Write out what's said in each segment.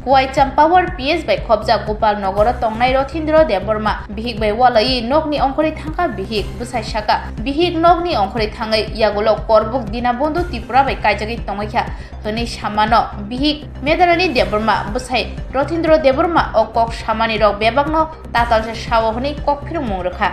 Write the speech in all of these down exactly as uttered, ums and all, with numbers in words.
Wai Champawar P S bai khobjak Gopal Nogoro tongnai Rothindro Debbarma bihik bai walaiwi nokni ongkhorwi thangkha bihik. Bwsai sakha, bihik nokni ongkhorwi thangwi yagulo Korbuk Dinabondhu Tripura bai kaijagwi tongwi kha hwnwi samano bihik Medharani Debbarma. Bwsai Rothindro Debbarma o kok samani rok bebakno tatalsa sao hwnwi kok phirwngmung rwkha.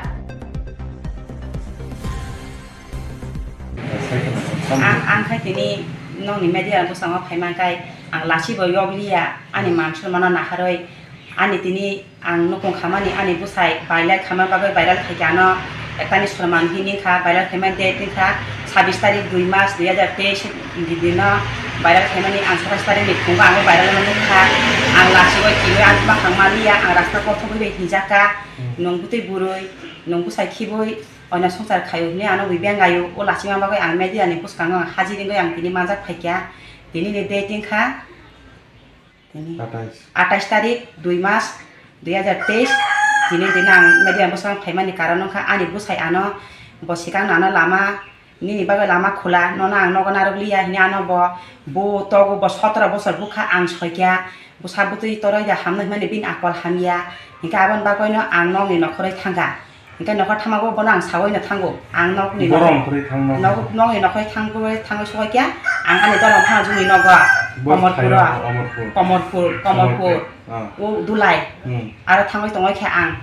Ang, ang khai tini nokni media bwskango phaima khe ang lachibo yokliya, ani man songmano naharwi ani tini ang nukung khamani ani bwsai viral khaima bagwi viral khaikha ano ektani sorman hinwi kha, viral khaima date wngkha sabbish tarik dui mas dui hajar teis ni dino viral khaimani ang satais tarik ni phungo ang viral no nukha, ang lachibo kiwi ang bwkhang maliya, ang rasta kothok bai hinjakha, nwng bwtwi bwrwi, nwng bwsai khibwi, Oino swngchar khaio hinwi ano wi bengaio, o lachima bagwi ang media ni bwskango ang hajir wngwi ang tini manjak phaikha. Tini ni date wngkha tini Atais. Atais tarik dui mas dui hajar teis. Tini tini ang media ni bwskango phaimani karon wngkha ani bwsai ano bo swkang ano lama nini bagwi lama khula, nono ang nogo narwk liya hinwi ano bo, bo togo bo sotoro bosor bwkha ang soikha. Bwsa bwtwi toroi da hamno hwnmani bini akol hamya. Hinkhe aboni bagwino ang nokni nokhoroi thangkha. Hinkhe nokhor thangma bo bono ang saui no thango. Ang nokni Borom nokhor-, khoroi thangno. Nok-, nokni nokhoroi thangwi, thangwi sokoi khe ang ani dol rok phano juni nogo. Bo Komorpuro. Khairok, Omorpur. Komorpur, Komorpur. Komorpur. Ah. O Dulai. Hmm. Aro thangwi tongoi khe ang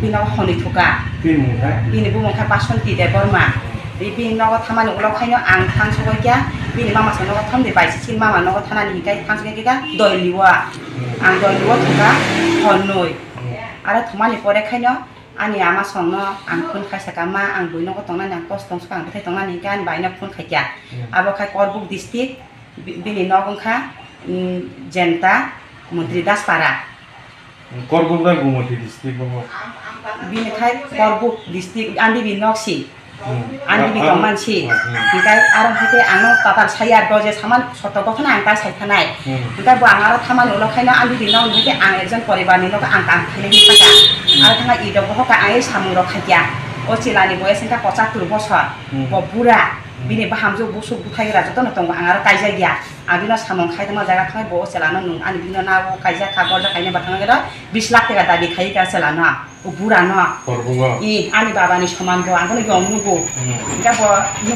bini nogo hwnwi thuka. Bini mung khe? Bini bumung khe Basanti Debbarma. Hmm. Bini nogo thangmani ulo khaino ang thang sokoi khe bini mama sa nogo thangdi bai sisi mama nogo thanani hinkhe thang sokoi khe Doiliwa. Hmm. Ang Doiliwa thuka honnwi. Hmm. Aro thumani pore khaino ani ama songno ang phone khaisa kha, "Ma, ang bui nogo tongnani, ang kosto tong sukha, ang bwthai tongnani," hinkhe ani baino phone khaikha. Hmm. Abo khai Korbuk district, bi-, bini nok wngkha, mm, Jenta, Montri Daspara. Hmm, Korbuk bai Gumoti district bo. Bini khai Korbuk district, ani bini nok si. Hmm. Ani bini Ah, tongman si. Hmm. Hinkhe aro hinkhe ano tatal saya doje saman soto gothana ang ta sai thanai. Hmm. Hinkhe bo ang aro thamani ulo khaino ani bini nok hinkhe ang ekjon poribar ni nogo ang kam khainai hinkhe ta. Hmm. Aro thangna i dok bohoka ang ei samung rok khaikya. O chilani boyes hinkhe pochattor bosor. Hmm. Bo bura. Hmm. Bini bahamjwk busuk bwthai gra jotono tongo ang aro kaijak ya. Ang bino samung khai tongma jaga thangwi bo o chilano nung ani bino nago kaijak kha gorjak kainai bo thangwi ro bis lakh taka dabi khai ka chilano. O bura no. Korbungo. I, ani baba ni soman bo, ang bono yong nugo. Hmm. Hinkhe bo,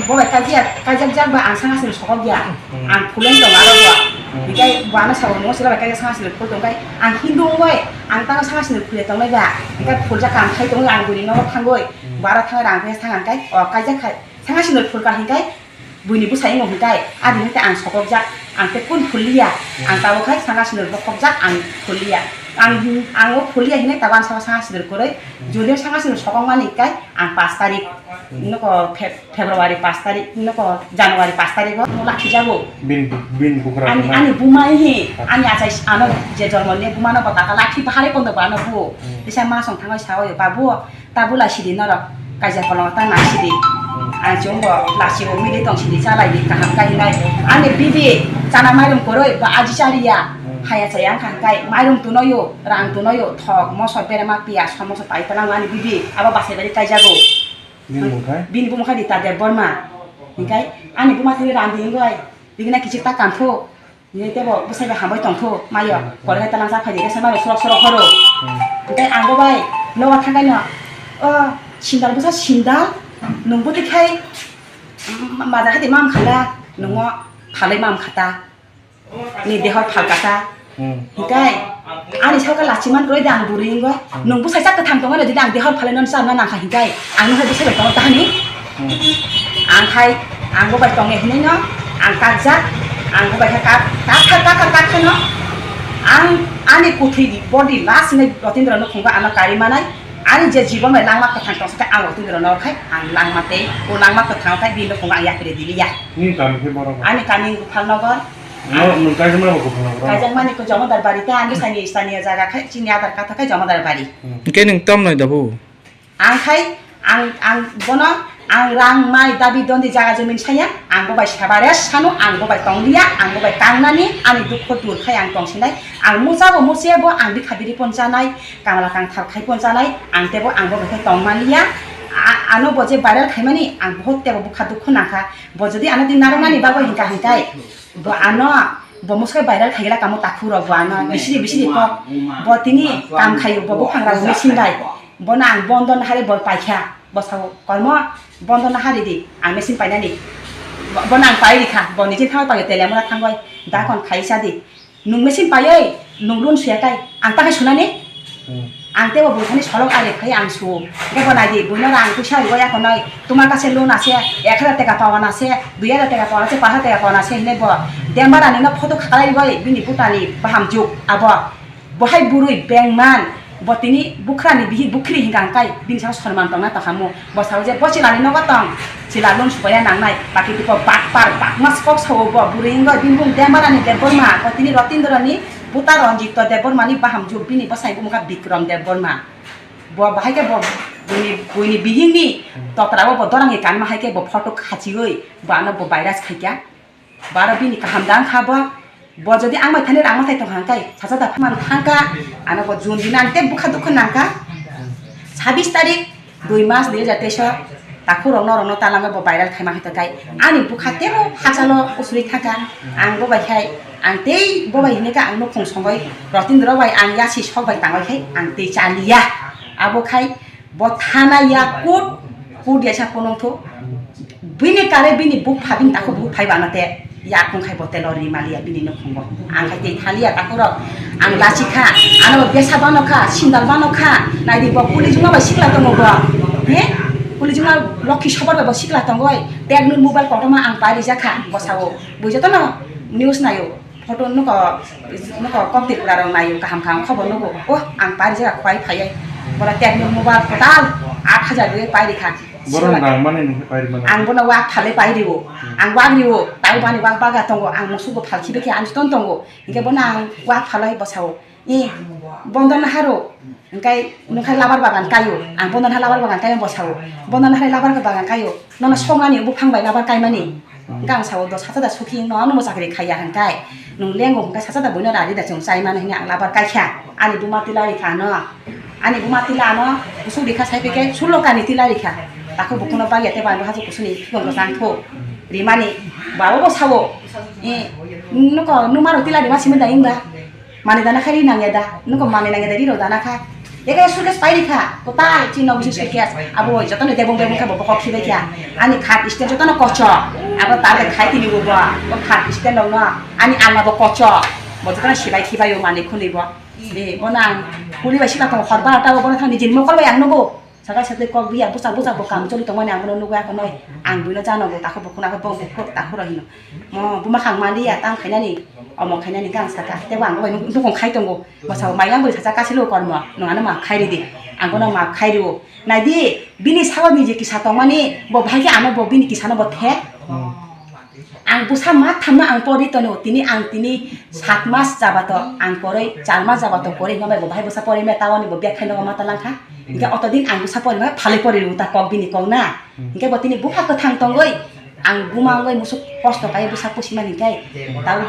bo bai kaijak, kaijak jak ba ang sanga sini sokok ya. Hmm. Ang phulung tong aro bo. Hmm. Hinkhe bo ano sabo mo sila bai kaijak sanga sini phul tong kai. Ang Hindu ongoi, ang tang sanga sini phule tong lai ba. Hinkhe Hmm. phul jak ang khai tong ang buni no thangoi. Hmm. Bara thang rang phe thang ang kai. O kaijak khai. Sanga sini phul ka hinkhe. Buini bwsai wngmo hwnkhe, adi hwnkhe ang sokokjak, ang tei kun phulliya, ang tabuk hai sanga sinor bokhokjak, ang phulliya. Ang, ang o phulliya hinwi tabuk ang sabo sanga sinor kwrwi, jodi o sanga sinor sokokmani hwnkhe ang pash tarik, noko Feb-, February pash tarik, noko January pash tarik o lachijago. Bin, bin bukhra Ani, ani bumai hi, ani achai ano je jormo ni bumano bo taka lakhi bahari kondo bo ano bu. Hmm. Bisa masong thangoi sao, "Babu, tabuk lai sidi norok, kaisa kolong ta nang sidi." Hmm. Ang chwng bo lasi o mili tong sidi chalai di kaham kai hinai. Ani bibi chana mairum koroi ba aji chariya. Hmm. Haya chaya wngkha hwnkhe mairum tunoyo, rang tunoyo, thok, moso, berema, piyaj, somoso pai tala ani bibi abo basai bai kaijago. Bini mung khai? Bini bumung khai Rita Debbarma. Hwnkhe ani buma thangwi randi wngoi. Bini na kichik ta kantho. Bini tebo bwsai bai hambai tongtho mayo. Hmm. Kore hai talangsa phai di, resa maro surok surok horo. Hmm. Hwnkhe ang bo bai nogo thangkhaino, "O sindal bwsa sindal, nwng bwtwi khai, mm, maja hai di mam khala, nwng o phalwi mam khata." Ni dehor phalkata. Hmm. Hinkhe ani saka lachiman kwrwi de ang bwrwi wngwi. Hmm. Nwng bwsai chak kwthang tongmani jodi ang dehor phalwi non cha na nangkha hinkhe ang nokha bwsai bai tongo tahani. Hmm. Ang khai ang bo bai tonge hinwi no ang kakjak ang bo bai kha kak kak kha kak kha kak kha no ang ani kwthwi body last ni Rotindra no phungo ano kari manai ani je jibon bai langma kwthang tong sakhe ang Rotindra no khai ang langma tei o langma kwthang khai bini phungo ang yapri diliya. Ni kami khe borok? Ani kami Gopalnagar. No, nwng kaisa mani bo Gopalnagar? Kaijak mani ko Jamodar Bari ta, ang bwsani staniya jaga khai, chini adar katha khai Jamodar Bari. Hmm. Hwnkhe nwng tamnai da bo? Ang khai, ang, ang bono, ang rang mai dabi dondi jaga jomin saya, ang bo bai sabare sano, ang bo bai tongliya, ang bo bai kangnani, ani dukho dur khai ang tongsinai, ang musa bo musiya bo, ang bikha biri pon janai, kamla kangthar khai pon janai, ang tebo ang bo bai khai tongmaliya, a-, ano bo je viral khaimani, ang bohot tebo bukha dukho nangkha, Bo jodi ano twi narwknani bagwi hwnkha hwnkhe, bo ano Bo mwsai viral khaigwla kamo takhuk rok bo ano bisini bisini kok. Bo tini kam khaio, bo buphang rok machine bai. Bono ang bondo nahari bo paikha. Bo sao kormo bondo nahari di, ang machine painani. Bo, bono ang pai rikha, bo nijin thangwi paio telemura thangwi. Dakon khai sa di. Nung machine paioi, nung loan suya kai. Ang takai sunani? Hmm. Ang tebo buithani solok ari khai ang su. Hingke bo nai di, buino rang puisa rigo ya konoi. Tomar kache loan ase, ek hajar taka pawan ase, dui hajar taka pawan ase, pash hajar taka pawan ase, hinai bo. Dembarani no photo khaklai rigoi, bini butani baham juk, abo. Bohai burui bengman, bo tini bukrani bihik bukri hingka hingkai, bini saka sorman tongna tongkhamu. Bo sao je, bo chilani nogo tong, chila loan subaina nangnai, baki tiko bakpar, bakmas kok sao bo, burui hingoi, bini bung Dembarani Debbarma, bo tini Rotindroni, Buta Ranjito Debbarmani bahamjwk bini bwsai bumungkha Bikram Debbarma. Bo bahai khe bo buini, buini bihikni totra o bo dorangni kanma hai khe bo photo khachiwi bo ano bo virus khaikha. Bo aro bini kaham da wngkha bo. Bo jodi ang bai thani rang mathai tongkha hwnkhe sacha da phaimani thangkha. Ano bo June dina ang tei bwkha dukha nangkha. Sabis tarik dui mas dui hajar teis o takhuk rok norok no talangwi bo viral khaima hai tongkhai. Ani bwkha tebo hachalo usuri thangkha. Ang bo bai khai, ang tei bo bai hinwi khe ang nukhung songwi Rotindra bai ang yasi sok bai tangwi khai ang tei chaliya. Abo khai bo thana ya kut, kut ya sa ponong thu. Bini kare bini bupha bini takhuk bupha bai ano te. Yakung khai bo telo ri maliya bini nukhungo. Ang khai tei thaliya takhurok. Ang lachikha, ano bo besa bano kha, sindal bano kha. Naidi bo puli juma bai sikla tongo bo. He? Puli juma lokhi sobar bai bo sikla tongoi. Teknur mobile kotorma ang pai rijakha, bosao. Bo jotono news nayo. Photo nuko, nuko kok Tripura rok nayo kaham kaham khobor nugo. Oh, ang pai rijak khwai phaiya. Bola teknur mobile total aat hajar bai pai rikha. Borok nang mani nungkhe pairi mano. Ang bono wak phalwi pairiwo. Hmm. Ang wak riwo. Tabo bani wak baga tongo. Ang musuk bo phalkhibe khe ang ton tongo. Hingke bono ang wak phalwi bosao. I bondo naharo. Hingke nungkhe labar bagan kayo. Ang bondo naha labar bagan kayo bosao. Bondo naha labar bagan kayo. Nono songmani buphang bai labar kaimani. Hingke ang sao do sacha da sukhi no ano mo chakri khaiya hingke. Nung lengo hingke sacha da boino rari da chwng chai mano hingke ang labar kaikha. Ani buma tila rikha ano. Ani buma tila ano kusuk rikha sai pike sulo kani tila rikha. Tako bukuno bagya te bando hajo kusuni phikon ko jang tho. Rimani bawo bo sao. E nuko numaro tila rima simi da ingba. Mani dana kha ri nangya da. Nuko mani nangya da riro dana kha. Eke suitcase pai rikha. Total chin no bisi suitcase. Abo jotono debong debong kha bo bokok khibai kha. Ani khat stand jotono kocho. Abo ta khai tini bo bo. Bo khat stand no ani alna bo kocho. Bo jotono sibai khibai o mani khuni bo. De, bono ang kuli bai sikla tongo, hor barota o bono thani jin mokol bai ang nugo. Saka satwi kok biya, bwsak bwsak bo kam choli tongmani ang bono nugo, akhonoi ang buino janogo, tako bo khuna khe bo, bo tako rw hino. Mo buma khang manliya, tang khainani, omo khainani khe ang saka, tebo ang bo bai nukung khai tongo. Bwsao mai ang bwrwi sacha kasilo kormo, nwng ano ma khai ridi, ang bono ma khai rio. Naidi, bini sagor ni je kisa tongmani, bo bahai khe ano bo bini kisano bo the. Ang bwsa ma thamno ang pori tono, tini ang tini sat mas jabato ang koroi, char mas jabato koroi, hwnba bai bo bahai bwsa pori me tawoni bo bek khaino ma talangkha. Hingke otodin ang bwsa pori ma phalwi pori rwta kok bini kok na. Hingke bo tini bupha kwthang tongoi, ang buma wngoi musuk kosto kai bwsa pusi mani kai. Tau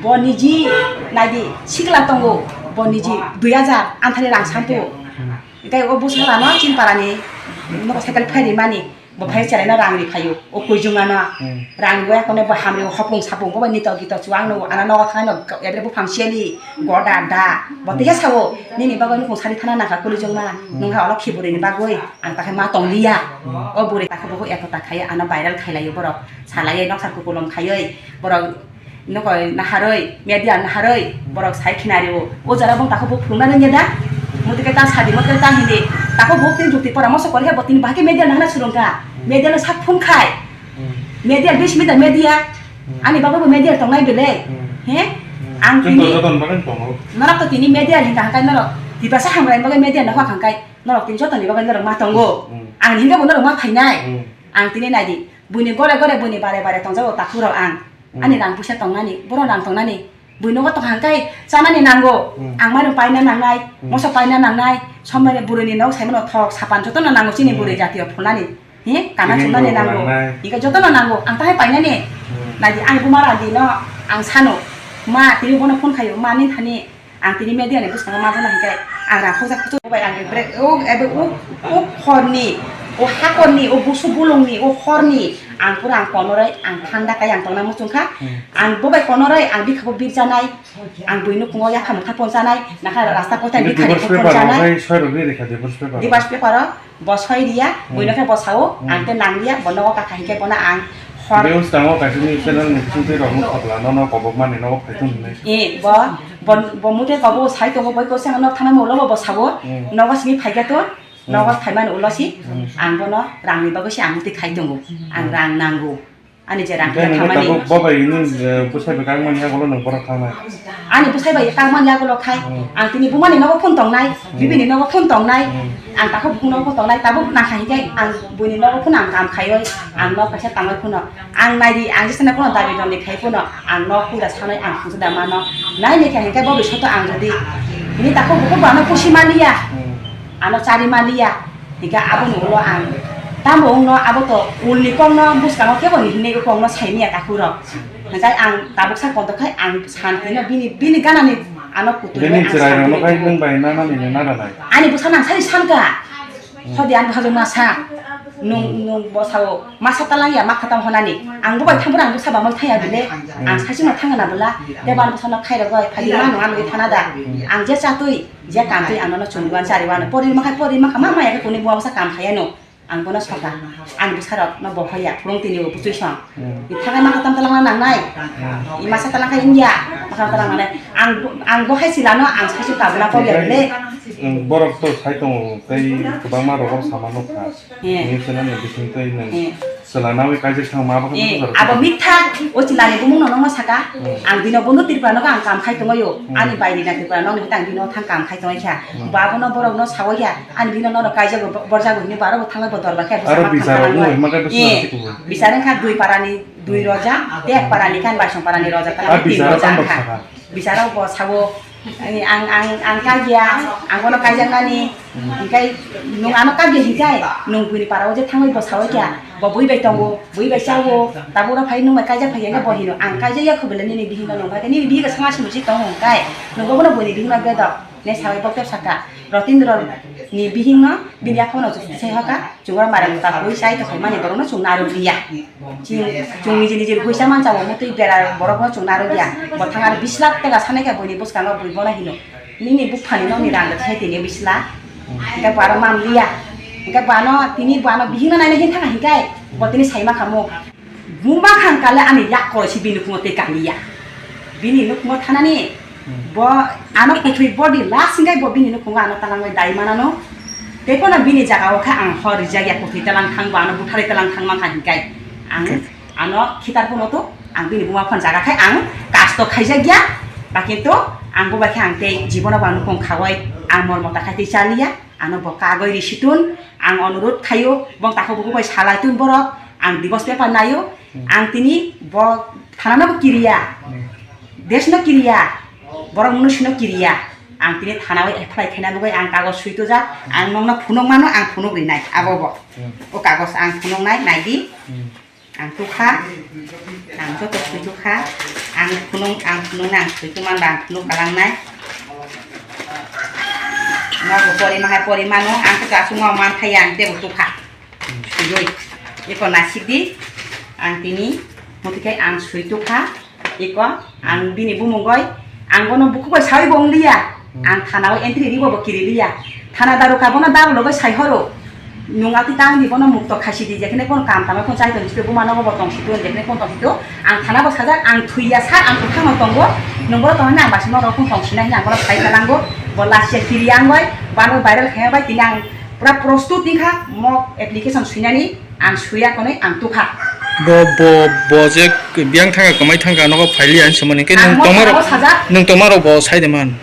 bo niji naidi sikla tongo, bo niji dui hajar anthani rang santu. Hingke o bwsa lano Chinparani nogo cycle phairi mani. Bo phai cheraino rang ri phaio, o kuijungano. Hmm. Rang bo ekone bo hamri hopung sapung bo bai nito gito chuang no, ana nogo thangno ebre buphang seli, goda da. Bo tei sao, nini bagwi nukhung sari thana nangkha kulijungma, hmm, nungha olo khiburini bagwi, ang takhe ma tongliya. Hmm. O buri takhe bo ekota khai, ano viral khailaio borok, salaioi noksa kukulom khaioi, borok Nokoi naharoi, media naharoi, borok sai khinario. O jora bong tako bo phunukna nangya da? Motike ta sadi, motike ta hindi. Tako bo tin jukti poramoso kori hai, bo tin bahai khe media nahana surungkha. Media no sak phun khai. Hmm. Media bis media, media. Hmm. Ani bagwi bo media tongnai bele. Hmm. He? Hmm. Ang tini joto joto ni bagwi tongo. Norok to tini media hingka hingka norok. Tiprasa hamrai bagwi media no hak hangkai. Norok tini joto ni bagwi norok ma tongo. Hmm. Ang hingka bo norok ma phainai. Hmm. Ang tini naidi. Buini gore gore buini bare bare tongjago takhurok ang. Hmm. Ani rang puisa tongnani, borok rang tongnani. Buini nogo tongkha hwnkhe chanani nango. Hmm. Ang mairum paina nangnai, hmm, moso paina nangnai, sombai burui ni nog saimano thok sapan jotono nango chini, hmm, burui jatio phunani. He, kana chini chunani nango. Nangnai. Ika jotono nango, ang tahai painani. Hmm. Naidi ani buma randi no ang sano. Ma, tini bono phone khayo, ma, nin thani. Ang tini media ni bwskango ma jana hinkhe ang rang khokjak khokjak bai ang bre o ebe o o khorni O hakorni, o busu bulungni, o horni, ang pura ang konoroi, ang thanda kai ang tongna muchung kha. Hmm. Ang bo bai konoroi, ang bikha bo birjanai, ang buino kungo yakha mukha ponjanai, nakha rasta kothai Hindi bikha divorce paper ponjanai. Rok hai soi rok ni rikha divorce paper. Divorce paper o bo soi riya, Hmm. buino khe bo sao, Hmm. ang te nang riya, bo nogo kakha hinkhe bono ang hor. Be uskango kaisa ni channel ni bising twi rok no khobla no no kobok mani nogo phai thung hinai. E, bo, bo, bo mute kobo sai tongo, boi ko se ang nok thanai mo ulo bo bo sao, Hmm. nogo simi phai khe to. Nogo Hmm. phaimani ulo si, Hmm. ang bono rangni bagwi se ang twi khai tongo. Ang Hmm. rang nango. Ani je rang Hingke khe nini thamani. Tabuk bo bai nini, eh, bwsai bai kang mani yagulo nwng borok thangnai. Ani bwsai bai kang mani yagulo khai, Hmm. ang tini bumani nogo phone tongnai, Hmm. bibini nogo phone tongnai, Hmm. ang takhuk bukhuk nogo phone tongnai, tabuk nakha hinkhe ang buini nogo phone ang kam khaioi, ang nok kaisa tangoi phone. Ang naidi, ang jesana phone dabi doni khai phone, ang nok puila sanai ang khungsa da mano. Nai ni khe hinkhe bo bisoto ang jodi, ini takhuk bukhuk bo ano pusi maliya. Hmm. Ano chari maliya, hinkhe aboni ulo ang tamo wngno abo to ulni kokno bwskango kebo ni hinwi kokno saimanya takhurok. Hinkhe ang tabuksa kotor khai ang santino bini, bini ganani ano kutui Bini ang chwrai rokno santi khai nung bai nana ni nana nai. Ani bwsa nang sari sanka. Hodi ang bwsa jong masa. Nung, nung bwsao masa talangya ma khatam honani. Ang bo bai thang ang bwsa bamai thaya bile. Ang sasi no thangna bwla. Te ban bwsa no khairok bai phadi ma nung ano thana da. Ang je chatui. Je kam twi ang nono chumriwan chariwano, pori makhai pori makha ma maya khe kuni buma bwsa kam khayano. Ang bono soka, ani bwsarok no bo hoya, phulung tini bo bwtwi song. Hmm. Ithakai makha tam talangna nangnai. Hmm. I masa talangkha wngya, makha talangna nai. Ang, ang bo hai silano ang saichung kabuna kok ya le. Hmm, borok to sai tongo, tei kwbangma rogor sama nukha. He. Nini chwla ni bising twi nwng He. chwla nawi kaijak thang ma bakhe Eh, bwsarok abo thang. Mitha, o chwla ni bumung no nokno saka, Hmm. ang bino bondo Tripura nogo ang kam khai tongo yo, Hmm. ani bai rina Tripura nokni hwnkhe ang bino thang kam khai tongwi kha, Hmm. bo abono borok no sawi kha, ani bino nono kaijak bo borjak bo hinwi bo aro bo thangwi bo dorbar khe bo Aro sama bichar thang rok thang wngwi hwnma khe bwswk Eh, nang si kubui. bichar wngkha dui para ni dui Hmm. roja, tek para ni khan baisong para ni roja, Ah, tang tin bichar rok roja tang wngkha. bwsakha. Bichar rok bo sawo, ani ang, ang, ang kagya, ang bono kaijaknani, hinkhe nwng ano kagya hinkhe, nwng buini parao je thangwi bo sawi kha, bo bui bai tongo, bui bai chawo, tabuk oro phai nwng bai kaijak phai khe bo hino, ang kaijak ya khu belai nini bihikno nwng kha khe, nini bihik sanga simi si tongo hwnkhe, nwng bo bono buini bihikno bedok, ne sawi bo tep saka, Rotindro ni bihikno bini yakhwno se hoka, chwng oro mari mota hui sai tongkha mani borokno chwng narwk liya. Chwng, chwng nijil nijil huisa mancha bo mutwi bera borok no chwng narwk ya. Bo thang aro bish lakh taka sanai kha buini bwskango bui bono hino. Nini buphani nokni rang da thai tini bish lakh. Hinkhe bo aro man liya. Hinkhe bo ano tini bo ano bihikno naina hin thang hinkhe bo tini sai ma kha mo. Buma khang kale ani yak koro si bini nukhungo tei kaliya. Bini nukhungo thanani Hmm. Bo ano kuthwi body last hinkhe bo bini nukhungo ano talangwi dai manano. Tei pono bini jagao khe ang hor rijak ya, kuthwi talang thang bo ano butharwi talang thang mankha hinkhe ang Okay. ano khitar phano to ang bini buma phano jaga khe ang kasto khaijak ya. Ba kintu ang bo bai khe ang tei jibono bo ang nukhung khawai ang mol mota khai tei chaliya. Ano bo kagoi ri situn ang onurudh khaio, bong takhuk bukhuk bai salai tun borok ang divorce paper naio. Hmm. Ang tini bo thanano bo kiriya. Hmm. Desh no kiriya, borok mwnwi sino kiriya. Ang tini thana bai F I R khaina bagwi ang kagoj swi tujak, ang nokno phunuk mano, ang phunuk rinai, abo bo. Hmm. O kagoj ang phunuknai, naidi. Hmm. Ang tukha, ang joto swi tukha, ang phunuk, ang phunuknai, ang swi tuma ba ang phunuk kalangnai. Nogo pori mahai pori mano, ang khe kasungma man thaya, ang tebo tukha. Swiwi. Eko nasikdi, ang tini, mothikai ang swi tukha, eko, ang bini bumungoi, ang bono bukhuk bai sawi bo wngliya, ang thana o entry ribo bo kiri liya. Thana daruka bono dal logoi sai horo, nung ati tang di bono mukto khaisi di, jekhne kono kam tamo kono chai tong sito, buma nogo bo tong sito, jekhne kono tong sito, ang thana bo sajak, ang thuiya sir, ang kwthang no tongo, nung bono tongnai ang basima rok kono tong sinai hwnwi ang bono sai kalango, bo last year kiri ang bai, bano viral khaima bai tini ang Pura prostut wngkha mo application swinani, ang swiya konwi ang tukha. Bo, bo, bo je biyang thangkha, kwmai thangkha, nogo phailiya hinwi samani. Khe Ang nwng mo tongmarok, thangao sajak. Nwng tongmarok bo sai de man.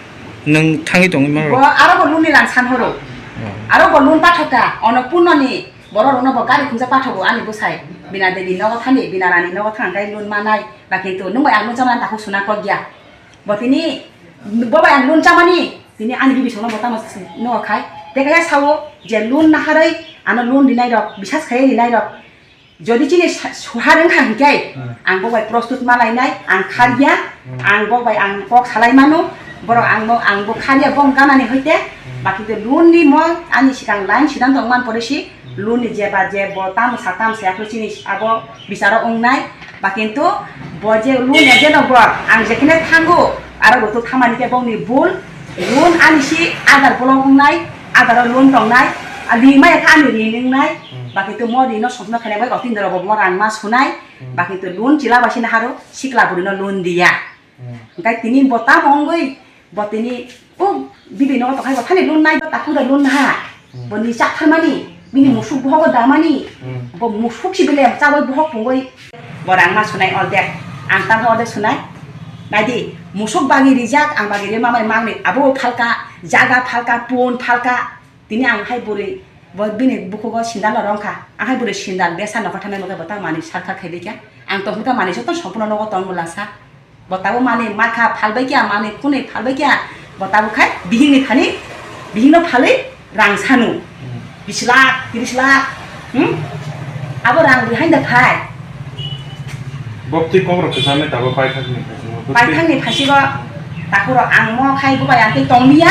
Nwng thangwi tongwi Bo marok. Aro bo loan ni rang san horo. Oh. Aro bo loan pathokha, ono Purnoni, borok rokno bo gari khumsa pathogo ani bwsai. Bina Devi nogo thani, Bina Rani nogo thang khe loan manai. Ba kintu nwng bai ang loan chamani takhuk suna kok ya. Bo tini, bo bai ang loan chamani, tini ani bibi songno bo tamo no khai. Te kaya sao je loan naharoi, ano loan rinai rok, bisas khai rinai rok. Jodi chini sa-, suhar wngkha hinkhe, Hmm. ang bo bai prostut malainai, ang kharya, Hmm. ang bo bai ang kok salai mano, borok ang bo, ang bo kharya bong ganani hoite, Hmm. baki te loan ni mo ani sikang line siddhanto wngman pore si, Hmm. Lun ni jeba je bo tamo sa tamo se akhlo chini abo bicharo wngnai. Ba kintu bo je lun ya jeno bo ang jekhene thango aro bo to thamani khe bongni bul. Lun ani si adar bolong wngnai, adaro lun tongnai. A ri maya kha ani ri wngnai. Hmm. Ba kintu mo ri no sopno khainai bai rok tin doro bo mo rang ma sunai. Hmm. Ba kintu lun chila bai sini haro sikla buri no lun diya. Hmm. Hingkai tini bo tamo wngwi, bo tini, o, bibi nogo tongkhai bo thani lun nai, bo takhuk da lun ha. Hmm. Bo ni chak tharmani, bini Hmm. musuk bohogo damani, Hmm. bo musuk si bile chawi bohok pungwi. Bo rang ma sunai ordek, ang tamo ordek sunai. Naidi, musuk bagi rijak, ang bagi ri mamai mangni, abo phalka, jaga phalka, pun phalka. Tini ang hai bwrwi bo bini bukhugo sindal no rwngkha. Ang hai bwrwi sindal besa nokha thanai nokha bo ta manwi sarkar khai dikha. Ang tongkha ta manwi joto sompno nogo tong mula sa. Bo tabuk manwi makha phalbai kya, manwi kunwi phalbai kya. Bo tabuk khai bihingni thani, bihingno phalwi rang sanu. Hmm. Bish lakh, trish lakh. Hmm? Abo rang bihai da phai. Bok twi kok rok kwchangni tabuk paithakni phaisingbo. Paithakni phaisingbo takhurok ang mo khai bobai ang tei tonglia.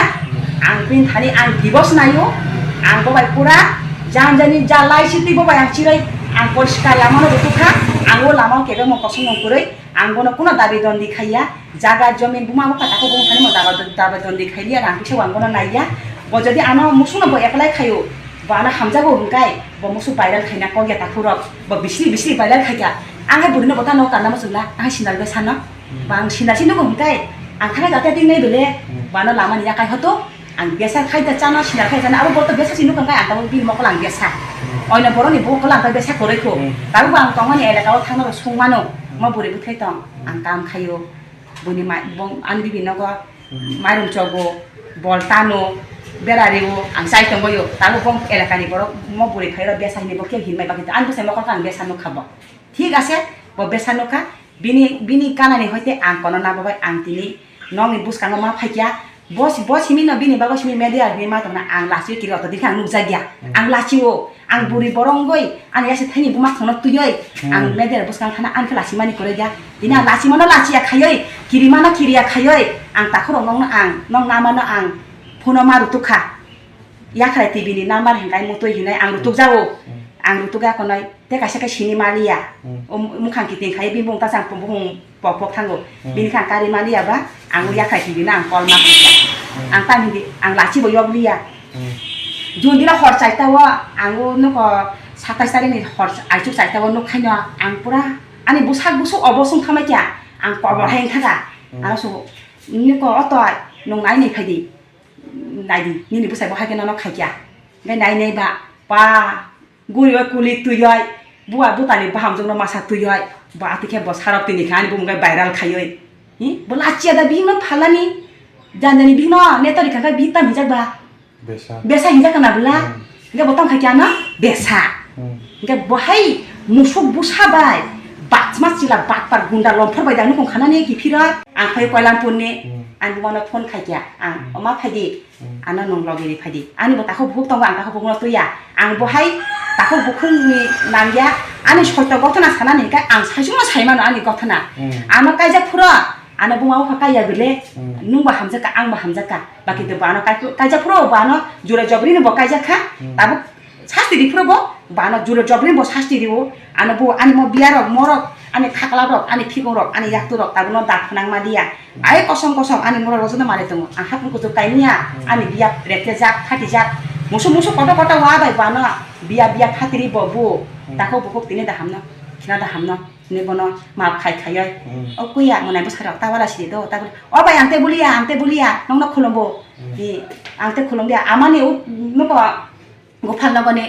Ang bini thani ang divorce naio. Ang bobai pura jan jani ja lai sitwi bobai ang chiroi ang poriskar lamano rwtwkha. Ang o lamao kebengmo kosong nung kwrwi. Ang bono kuno dabi dondi khaiya. Jaga jomin buma bupha takhuk bumung thani mo dabi dabi dondi khailiya. Rang kisa ang bono naiya. Bo jodi ano musungno bo apply khaio. Bo ano hamjago hwnkhe bo musuk viral khaina kok ya takhurok. Bo bisri bisri viral khaikha. Ang hai burino bo tano kanna muchungla. Ang hai sindal bai sano. Hmm. Bang sindal si nugo hwnkhe ang thangkha jatya tingnai bele. Hmm. Bano lamani yakai hoto. Ang besa khai da chano sindal khai chano. Abo bo to besa si nugo hwnkhe ang tamo bini mokol ang besa. Hmm. Oino boroni bo kola ang besa koroi kho. Hmm. Tabuk bo ang tongmani elaka o thangno sungmano. Hmm. Mo bwrwi bwthai tong. Hmm. Ang kam khaio. Buini mai, bong, ani bibi nogo, hmm, mairum chogo, bol tano, bera riwo, ang chai tongbaio. Tabuk bong elakani borok mo bwrwi phairo besa hinwi bo khe hinmai bagwi, ani bwsai mokol khe ang besa nukha bo. Thik ase, bo besa nukha, bini, bini kanani hoite ang kono nabo bai ang tini nokni bwskango ma phaikya. Bo si, bo simi no bini bago simi media hinwi ma tongna ang lachio kiri oto dikhe ang nukjakya. Hmm. Ang lachio. Ang bwrwi borok wngwi, ani yasi thaini buma khungno twiwi, hmm, ang media bwskang thana ani khe lasimani kwrwi da. Tini ang, hmm, lasimano lachiya khaiwi, kirimano kiriya khaiwi, ang takhurok nokno ang, nok namano ang phono ma rutuk kha. Yakhrai T V ni number hinkai mutwi hinai ang rutuk jao. Hmm. Ang rutuk ya konoi, tei kaisa khe sini maliya. Hmm. O mukhang kiting khai bini bung ta chang bung Pok pok thango. Hmm. Bini khe ang kari maliya ba, ang, hmm, yakhrai T V no ang call ma kha. Hmm. Ang tam hindi, ang lachi bo yok liya. Hmm. June dino hor chaita o, ang o nuko satais tarik ni hor aichuk chaita o nuk khaino ang pura ani bwsak bwswk obo sung thamai kya, ang kobor, hmm, hai wng kha. Hmm. Ang so nuko oto nung nai nai phai di, nai di, nini bwsai bo hai khe nono khai kya. Hingke nai nai ba, pa, guriwi kuli twiwi, buwa butani bahamjwkno masa twiwi, bo atwi khe bo sarok tini khe ani bumung khe viral khaiwi. Hi? Bo lachiya da bihikno phalani, janjani bihikno neto rikha khe bihik tam hinjak ba? Besa. Besa hinjak kana bwla? Hmm. Hingke bo tong kha khe ano besa. Hmm. Hingke bo hai musuk busa bai, batma chila batpar gunda lomphor bai da nukung khanani kiphirwi. Ang phai Koilampurni, hmm, ang bumano phone khai khe, ang, hmm, oma phai di. Hmm. Ano nung logi ri phai di. Ani bo takhuk bukhuk tongo, ang takhuk bukhukno twi ya. Ang bo hai takhuk bukhukni nang ya. Ani soito gothona sanani hingkhe ang saisungno sai mano ani gothona. Hmm. Ano kaijak phuru, ano buma bupha kaiya bile, hmm, nung bo hamjak kha, ang bo hamjak kha. Ba kintu bo ano kai-, kaijak phuru bo ano jura jobri ni bo kaijak kha. Hmm. Tabuk sasti ri phuru bo, bo ano jura jobri bo sasti rio, ano bo ani mo biya rok, morok, ani thakla rok, ani phikong rok, ani yaktu rok, tabukno dak phwnang ma liya. Ai kosom kosom ani morok rok joto mari tongo, ang hakung kuchuk kaimiya, hmm, ani biya rek khe jak, phati jak, musu musu koto koto wa bai bo ano biya biya phatiri bo bu, hmm, takhuk bukhuk tini da hamno, khina da hamno, ni bono map khai khaioi. Hmm. O kuya monai bwsai rok ta wala sidi do, ta buli, o bai ang te buliya, ang te buliya, nongno khulumbo, hmm, ni ang te khulum liya, amani u, nuko Gopal nogoni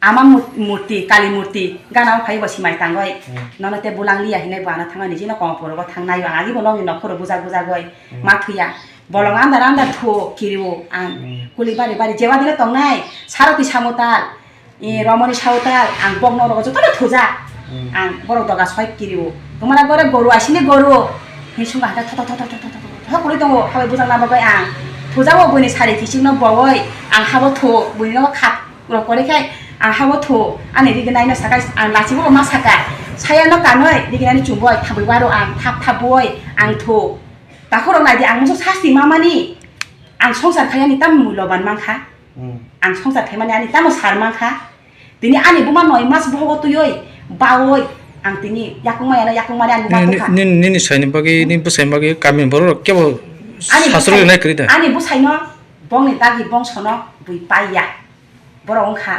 ama mur-, murti, Kali murti, gana o phai bo simai tangoi. Hmm. Nono te bulang liya hinai bo ano thangani jino kongporo bo thangnai ang agi bo nogni nokhoro bujak bujak goi. Hmm. Ma thuya. Bolong andar andar thuo kiriwo ang. Hmm. Kuli bari bari jewa dino tongnai. Saroti samutal. I romoni sautal. Ang bok noro jotono thujak. Hmm. Ang borok doga soi kiriwo. Tumara gore goru asini goru. Hin sunga hata tho tho tho tho kuli tongo. Habai bujak na bagoi ang. Thujawo buini sari kisik no bowoi. Ang habo thuo buini no khap. Rok kore khai ang habo thu, ani riginai no sakai, ang lachibo ma saka. Saya no kanoi, riginai ni chumbo, thabwi baro ang, thap thap boi, ang thu. Takhorok nai di, ang muso sasti mamani. Ang songsar khai ani tamo muloban mankha. Hmm. Ang songsar khai mani ani tamo sar mankha. Tini ani buma noi mas bohogo twiwi, bawi, ang tini yakung maya na yakung mani ani buma Nini, tukha. nini, nini saini bagwi, nini bwsaini bagwi kamini borok rok kebo Ani sasro bwsai, rinai kwrwi da? Ani bwsaino bongni dagi bongsono bui paiya. Borok wngkha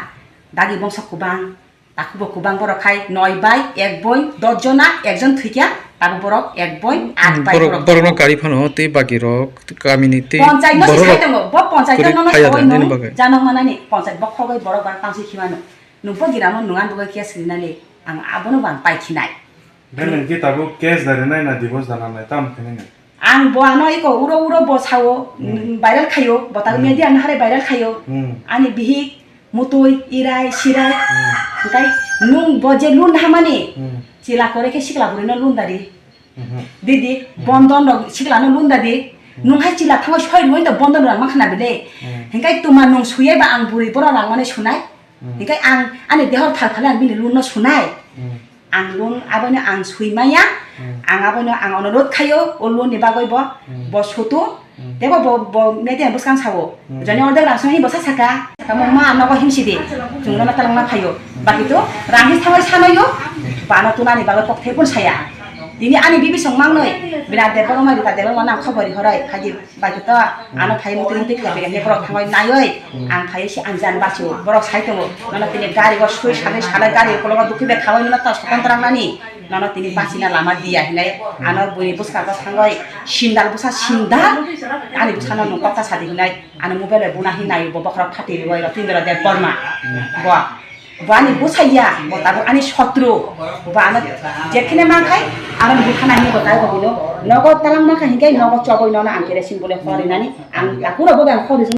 dagi bongso kubang, takhubo kubang borok khai noi bai ek boi dos jona, ekjon thwikha, tabo borok ek boi at bai Borok, borok borokno thwikha. Kari phano tei bagi rok kamini tei Ponchai no se borok sai rok tongo, bo ponchai kwrwi no no phaiya da khogoi nini no bagwi? Janang manani ponchai bo khogoi borok bar tangsi khimano. Nwng bo giramo nwng ani bagwi case rinani, ang abono bo ang paikhinai. Beleng ki tabuk case da rinai na divorce da nanai tam khe nini? Ang bo ano iko uro uro bo sao, Hmm. mm, viral khayo, bo tago Hmm. media no hare viral khayo. Hmm. Ani bihik, mutui, irai, sirai. Hmm. Hingkai nwng bo je lun hamani, Hmm. chila kore khe sikla burino lun dari. Mhm. Didi, Mhm. bondon rok sikla no lun dari. Hmm. Nwng hai chila thango soi rwoi to bondon rang makhna bile. Hmm. Hingkai tuma nwng suyai ba ang buri boro rang mane sunai. Hmm. Hingkai ang ani dehor thal thale ang bini lun no sunai. Hmm. Ang lun abono ang sui maya, Hmm. ang abono ang onorot khayo, o lun ni bagoi bo, Hmm. bo sutu, Hmm. tebo bo, bo media bwskang sao. Hmm. Jani ordek rang sung hi bo sa saka, tamo ma nogo himsi di, chwng no talangna phayo. Baki to rang hi thangai sanoyo, bano tunani bagoi kok thai pun saya. Tini ani bibi song mangnoi, bina debor ma rita debor ma nang khobor horai, phaji. Bagi to, ano phai muti muti khlai bega, borok thangoi naioi, ang phai si ang jan bachu, borok sai tongo, nono tini gari o sui salai salai gari o kologo dukhi bai khaoi nono ta sokon twrang nani, nono tini bachina lama diya hinai, ano bui bwskango thangoi, sindal bwsa sindal, ani bwsano nwng kok ta sadi hinai, ano mobile bai buna hinai, bo bokhorok phati rioi rok tindra debor ma, bo. Bo ani bwsai ya, bo tabuk ani sotru. Bo ano jekhene mankhai, ano bwkhana hinwi bo tai bo bino. Nogo talang mankha hinkhe nogo choboi nono ang kerosin bole hor rinani, ang takura bo ang hor rijak.